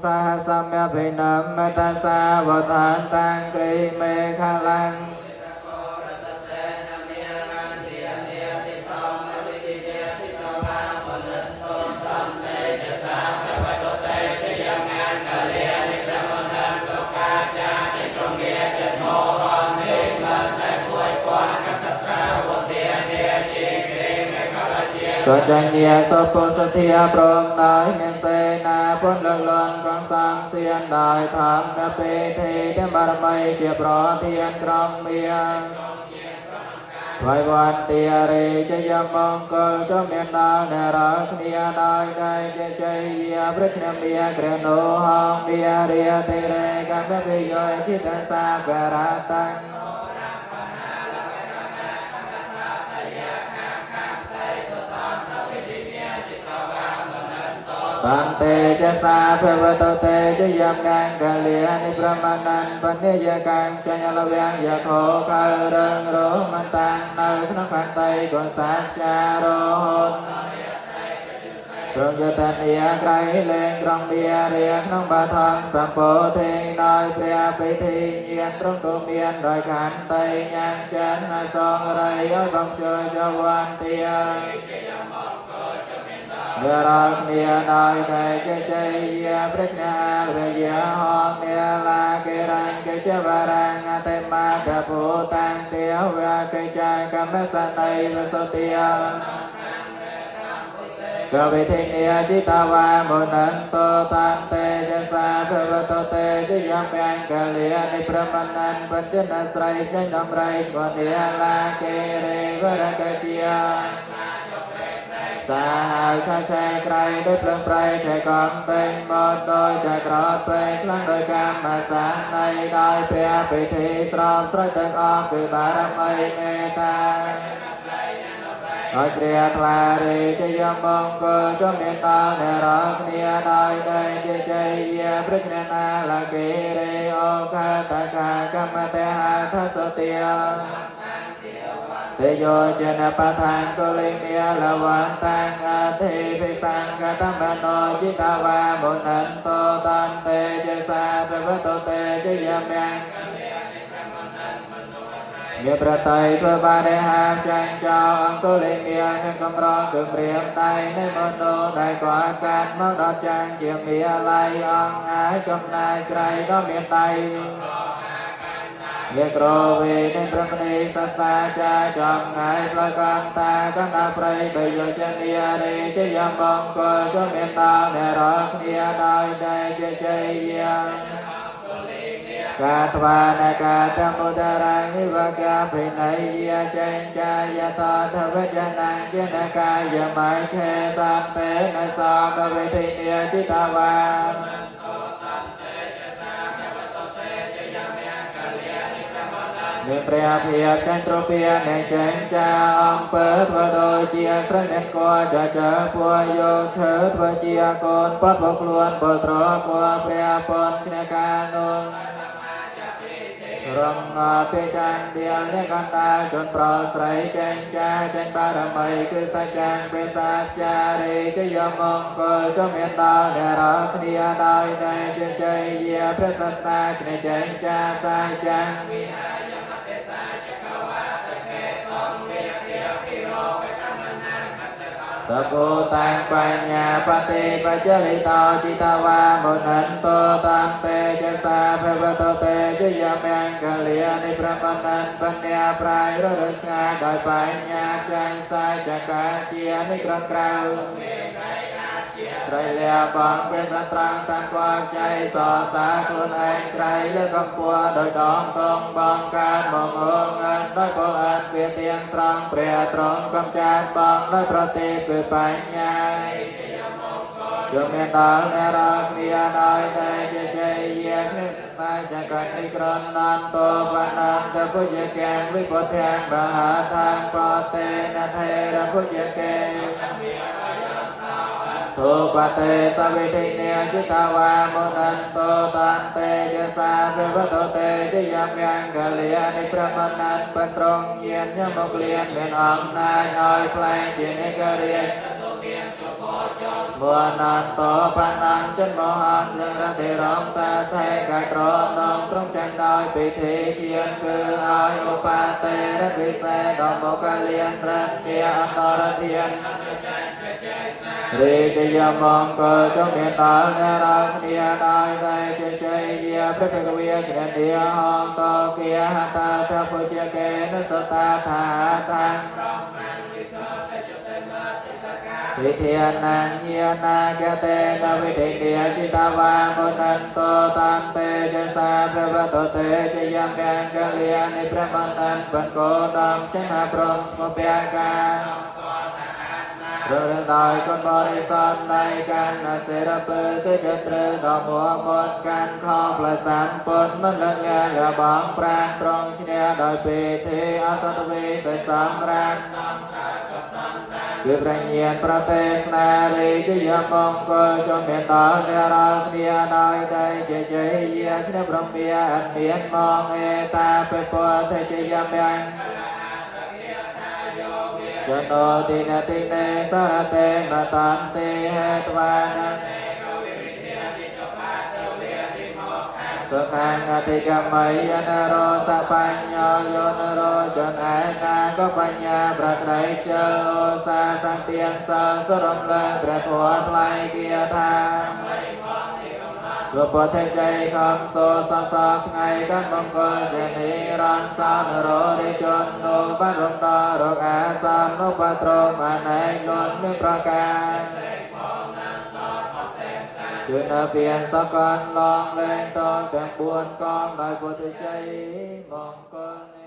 សហសមភិនមតសាវឋានតាំងគ្រីមេខលាំង។ ក៏ចាញ់ញាតពុសធាព្រមដោយមានសេនាពុនលលន់កងសាមសៀនដោយធម្មពេធិទាំងបារមីជាប្រធានក្រុងមាថ្វាយវន្តារេជយមង្គលចមានដល់អ្នករាល់គ្នាដោយដៃជជ័យយាព្រះឈ្នះមាក្រណោហងមារិយតិរេកម្មវិយោจิตសាករតាំង តន្តេចសាភវតតេចយមង្គលានិប្រមណនបញ្ញកាំចញ្ញលវាងយខោខៅរងរមតាំងនៅក្នុងខន្តីកុសាចារហូតទ្រង់យតនីក្រៃលែងក្រុងមារាក្នុងបាថងសម្ពោធិដោយព្រះពិធីញាណទ្រង់ក៏មានដោយខន្តីញ៉ាងចិនសងរៃឲ្យបងជួយចវន្តាអ្នករាល់គ្នាដោយតែជជ័យយាព្រះឈ្នះលវយាហងនេលាគេរងគេចវរាងអតិមាតភូតាំងទេវកិចាកម្មសណៃវសុទាកវិធិនិจิตวามุนันโตตันเตจสาภวตเตจยมង្គលានិប្រមណនបញ្ចនស្រ័យចេញដំរៃបនិលាគេរេវរកជាសាហាវឆាឆែក្រៃដោយភ្លើងប្រៃឆែកំតែងមកដោយចក្រោតពេញខ្លាំងដោយកម្មសានៃដោយព្រះពិធីស្រោបស្រោចទាំងអស់គឺបារមីមេត្តាឲ្យជ្រះថ្លារេជយមង្គលចមានដល់អ្នករាល់គ្នាដោយដេជជ័យយាព្រះឈ្នះណាលគេរេអូខតខាកម្មតេហាថសតិ ទេយោចនបឋានកុលិមេលវន្តាំងអធិភិសង្ឃតមនោจิตวามุนันโตตันเตจสาภวตเตจยมង្គមានប្រតិធ្វើបានដែលហាមចាញ់ចោលអង្គលិមានមានកំរងគម្រាមដៃនៃមនោដែលគាត់កាត់មកដល់ចាញ់ជាមាល័យអង្គអាចកំណាយក្រៃដ៏មានដៃ យាក្រវេនៃព្រមនីសាស្តាចាចំងាយផ្លូវកន្តាកណ្ដាលព្រៃបយោជនីរេជយមង្គលចមានដល់អ្នករាល់គ្នាដោយដែលជជ័យយាកាត្វានកាតមុតរានិវកាភិន័យយាចេញចាយតថវចនំចេនកាយមៃឆេសន្តេនសមវិធិនិจิตวา មានព្រះភាពចាញ់ទ្រពៀនៃចេញចាអំពើធ្វើដូចជាស្រីមានគួចាចើពួយយកឈើធ្វើជាកូនពត់បខ្លួនពលត្រគួព្រះពនឈ្នះកាលនោះរងពេចន្ទៀលអ្នកកណ្ដាលជនប្រស្រីចេញចាចេញបារមីគឺសច្ចាំងបេសាចារេជយមង្គលចមានដល់អ្នករាល់គ្នាដោយដែលជាជ័យយាព្រះសាស្តាឈ្នះចេញចាសាចាំង តពោតាំងបញ្ញាបតិបច្ចលិតោจิតវាមុនន្តោតន្តេចសាភវតតេជយមង្គលានិប្រមណនបញ្ញប្រាយររស្ងាដោយបញ្ញាចាញ់សាចកាជានិក្រនក្រៅស្រីលះបងពេលសត្រាំងតាមគាត់ចៃសរសាខ្លួនឯងក្រៃលើកម្ពស់ដោយដងតងបងកានមកងងដោយពលអនវាទៀងត្រង់ព្រះត្រង់កំចាត់បងដោយប្រតិគឺបញ្ញាជមានដល់អ្នករាល់គ្នាដោយដែលជាជ័យយាគ្នាសាចកនិក្រននន្តោបនន្តពុជកាំវិពុទ្ធាំបហាធាងបតេនថេរពុជកេ ធុបតេសវិធិនិจิតវាមុនន្តោតន្តេចសាភវតតេជយមង្គលានិប្រមណនបត្រងញាណមកលៀនមានអំណាចឲ្យផ្លែងជានិករាជ មួនន្តបណ្ណានចិនមហានរឿងរតិរងតាថេកាយត្រនងត្រង់ចាញ់ដោយពិធីជាគឺឲ្យឧបាតេរពិសេដល់មកលៀនរតនាអន្តរធានរាជយមង្គលចុងមានដល់អ្នករាល់គ្នាដោយតែជ័យជ័យយាព្រះកវិជ្ជនាហងតគាហតាធពុជាកេនសតាថាតាវិធានាញានាកតេនវិធិនិจิตវាមុនន្តតាន្តេចសាប្រវតតេជយមង្គលានិប្រមនន្តបនកោដំសិមព្រមស្មពការរដោយកូនបរិស័ទនៃកាន់សិរពើគឺចិត្តត្រូវដល់មួមុតកាន់ខផ្លសំពុតមិនលឹកលះលបងប្រានត្រង់ឈ្នះដោយពិធីអសតវេសេសំរានគឺប្រញ្ញាណប្រទេសនារាជយមង្គលចុះមានដល់អ្នករាល់គ្នាដោយតែជ័យជ័យយាឈ្នះព្រមាអត់មានមកអេតាបេពុទ្ធជយមង្គចនោតិនតិនេសារតេមតន្តិហេតវានសុខាងអធិកមយនរោសបញ្ញយោនរោចនឯណាក៏បញ្ញាប្រក្តីខ្ជិលអូសាសន្ទៀងសិលសរំលែងព្រះធម៌ថ្លៃគាថាព្រះពុទ្ធជ័យខំសូសំសងថ្ងៃកាន់មង្គលជានិរន្តរ៍សោនរោរិជននោបានរំដល់រកអាសន្នឧបត្រមអនេកលន់មានប្រការគឺនៅពៀនសកលឡងលែងតទាំង4កងដោយពុទ្ធជ័យមង្គល។